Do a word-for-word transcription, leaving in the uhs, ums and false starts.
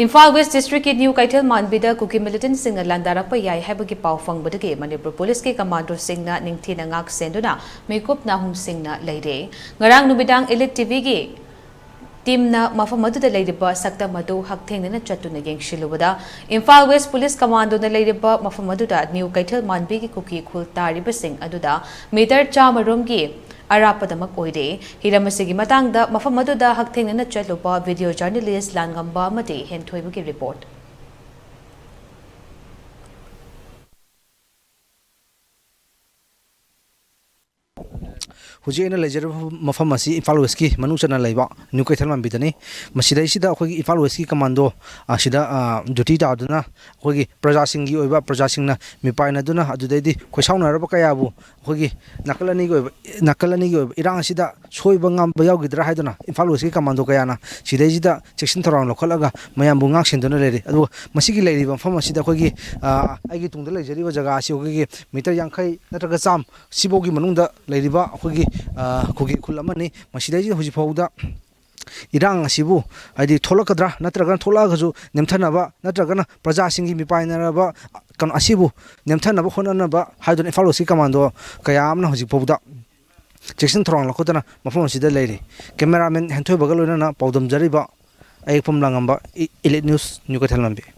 Imphal west ꯗꯤꯁꯇ꯭ꯔꯤꯛꯀꯤ new ꯀꯩꯊꯦꯜ ꯃꯥꯟꯕꯤꯗ ꯀꯨꯀꯤ ꯃꯤꯂꯤꯇꯦꯟꯠꯁꯤꯡꯅ ꯂꯥꯟꯗꯥꯔꯛꯄ ꯌꯥꯏ ꯍꯥꯏꯕꯒꯤ ꯄꯥꯎ ꯐꯪꯕꯗꯒꯤ ꯃꯅꯤꯄꯨꯔ ꯄꯨꯂꯤꯁꯀꯤ ꯀꯃꯥꯟꯗꯣꯁꯤꯡꯅ ꯅꯤꯡꯊꯤꯅ ꯉꯥꯛ ꯁꯦꯟꯗꯨꯅ ꯃꯤꯀꯨꯞ ꯅꯥꯍꯨꯝꯁꯤꯡꯅ ꯂꯩꯔꯦ꯫ ꯉꯔꯥꯡ ꯅꯨꯃꯤꯗꯥꯡ ꯏꯂꯤꯠ ꯇꯤꯚꯤꯒꯤ ꯇꯤꯝꯅ ꯃꯐꯝ ꯑꯗꯨꯗ ꯂꯩꯔꯤꯕ ꯁꯛꯇꯝ ꯑꯗꯨ ꯍꯛꯊꯦꯡꯅꯅ ꯆꯠꯇꯨꯅ ꯌꯦꯡꯁꯤꯜꯂꯨꯕꯗ, ꯏꯝꯐꯥꯜ ꯋꯦꯁ ꯄꯨꯂꯤꯁ ꯀꯃꯥꯟꯗꯣꯅ ꯂꯩꯔꯤꯕ ꯃꯐꯝ ꯑꯗꯨꯗ ꯅ꯭ꯌꯨ ꯀꯩꯊꯦꯜ ꯃꯥꯟꯕꯤꯒꯤ ꯀꯨꯀꯤ ꯈꯨꯜ ꯇꯥꯔꯤꯕꯁꯤꯡ ꯑꯗꯨꯗ ꯃꯤꯇꯔ ꯆꯥꯝꯃ ꯔꯣꯝꯒꯤ ꯑꯔꯥꯞꯄꯗꯃꯛ ꯑꯣꯏꯔꯦ꯫ ꯍꯤꯔꯝ ꯑꯁꯤꯒꯤ ꯃꯇꯥꯡꯗ ꯃꯐꯝ ꯑꯗꯨꯗ ꯍꯛꯊꯦꯡꯅꯅ ꯆꯠꯂꯨꯕ ꯚꯤꯗꯤꯑꯣ ꯖꯔꯅꯦꯂꯤꯁ ꯂꯥꯟꯉꯝꯕ ꯑꯃꯗꯤ ꯍꯦꯟꯊꯣꯏꯕꯒꯤ ꯔꯤꯄꯣꯔꯠ꯫ ꯍꯧꯖꯤꯛ ꯑꯩꯅ ꯂꯩꯖꯔꯤꯕ ꯃꯐꯝ ꯑꯁꯤ ꯏꯝꯐꯥꯜ ꯋꯦꯁꯀꯤ ꯃꯅꯨꯡ ꯆꯟꯅ ꯂꯩꯕ ꯅ꯭ꯌꯨ ꯀꯩꯊꯦꯜ ꯃꯥꯟꯕꯤꯗꯅꯤ꯫ ꯃꯁꯤꯗꯩꯁꯤꯗ ꯑꯩꯈꯣꯏꯒꯤ ꯏꯝꯐꯥꯜ ꯋꯦꯁꯀꯤ ꯀꯃꯥꯟꯗꯣ ꯑꯁꯤꯗ, ꯑ, ꯗ꯭ꯌꯨꯇꯤ ꯇꯥꯗꯨꯅ ꯑꯩꯈꯣꯏꯒꯤ ꯄ꯭ꯔꯖꯥꯁꯤꯡꯒꯤ ꯑꯣꯏꯕ, ꯄ꯭ꯔꯖꯥꯁꯤꯡꯅ ꯃꯤꯄꯥꯏꯅꯗꯨꯅ ꯑꯗꯨꯗꯩꯗꯤ ꯈꯣꯏꯁꯥꯎꯅꯔꯕ ꯀꯌꯥꯕꯨ ꯑꯩꯈꯣꯏꯒꯤ ꯅꯥꯀꯜ ꯑꯅꯤꯒꯤ ꯑꯣꯏꯕ, ꯅꯥꯀꯜ ꯑꯅꯤꯒꯤ ꯑꯣꯏꯕ ꯏꯔꯥꯡ ꯑꯁꯤꯗ ꯁꯣꯏꯕ ꯉꯥꯝꯕ ꯌꯥꯎꯈꯤꯗ꯭ꯔꯥ ꯍꯥꯏꯗꯨꯅ ꯏꯝꯐꯥꯜ ꯋꯦꯁꯀꯤ ꯀꯃꯥꯟꯗꯣ ꯀꯌꯥꯅ ꯁꯤꯗꯩꯁꯤꯗ ꯆꯦꯛꯁꯤꯟ ꯊꯧꯔꯥꯡ ꯂꯧꯈꯠꯂꯒ ꯃꯌꯥꯝꯕꯨ ꯉꯥꯛ ꯁꯦꯟꯗꯨꯅ ꯂꯩꯔꯤ꯫ ꯑꯗꯨꯒ ꯃꯁꯤꯒꯤ ꯂꯩꯔꯤꯕ ꯃꯐꯝ ꯑꯁꯤꯗ ꯑꯩꯈꯣꯏꯒꯤ, ꯑ, ꯑꯩꯒꯤ ꯇꯨꯡꯗ ꯂꯩꯖꯔꯤꯕ ꯖꯒꯥ ꯑꯁꯤ ꯑꯩꯈꯣꯏꯒꯤ ꯃꯤꯇꯔ ꯌꯥꯡꯈꯩ ꯅꯠꯇ꯭ꯔꯒ ꯆꯥꯝꯃ ꯁꯤꯐꯥꯎꯒꯤ ꯃꯅꯨꯡꯗ ꯂꯩꯔꯤꯕ ꯑꯩꯈꯣꯏꯒꯤ, ꯑ, ꯈꯨꯜꯒꯤ ꯈꯨꯜ ꯑꯃꯅꯤ꯫ ꯃꯁꯤꯗꯩꯁꯤꯗ ꯍꯧꯖꯤꯛ ꯐꯥꯎꯕꯗ ꯏꯔꯥꯡ ꯑꯁꯤꯕꯨ, ꯍꯥꯏꯗꯤ, ꯊꯣꯛꯂꯛꯀꯗ꯭ꯔꯥ, ꯅꯠꯇ꯭ꯔꯒꯅ ꯊꯣꯛꯂꯛꯑꯒꯁꯨ ꯅꯦꯝꯊꯅꯕ, ꯅꯠꯇ꯭ꯔꯒꯅ ꯄ꯭ꯔꯖꯥꯁꯤꯡꯒꯤ ꯃꯤꯄꯥꯏꯅꯔꯕ ꯀꯩꯅꯣ ꯑꯁꯤꯕꯨ ꯅꯦꯝꯊꯅꯕ ꯍꯣꯠꯅꯅꯕ ꯍꯥꯏꯗꯨꯅ ꯏꯝꯐꯥꯜ ꯋꯦꯁꯀꯤ ꯀꯃꯥꯟꯗꯣ ꯀꯌꯥ ꯑꯃꯅ ꯍꯧꯖꯤꯛ ꯐꯥꯎꯕꯗ ꯆꯦꯛꯁꯤꯟ ꯊꯧꯔꯥꯡ ꯂꯧꯈꯠꯇꯨꯅ ꯃꯐꯝ ꯑꯁꯤꯗ ꯂꯩꯔꯤ꯫ ꯀꯦꯃꯦꯔꯥꯃꯦꯟ ꯍꯦꯟꯊꯣꯏꯕꯒ ꯂꯣꯏꯅꯅ ꯄꯥꯎꯗꯝꯖꯔꯤꯕ ꯑꯌꯦꯛꯐꯝ ꯂꯥꯡꯉꯝꯕ, ꯏ-, ꯏꯂꯤꯠ ꯅ꯭ꯌꯨꯁ, ꯅ꯭ꯌꯨ ꯀꯩꯊꯦꯜ ꯃꯥꯟꯕꯤ꯫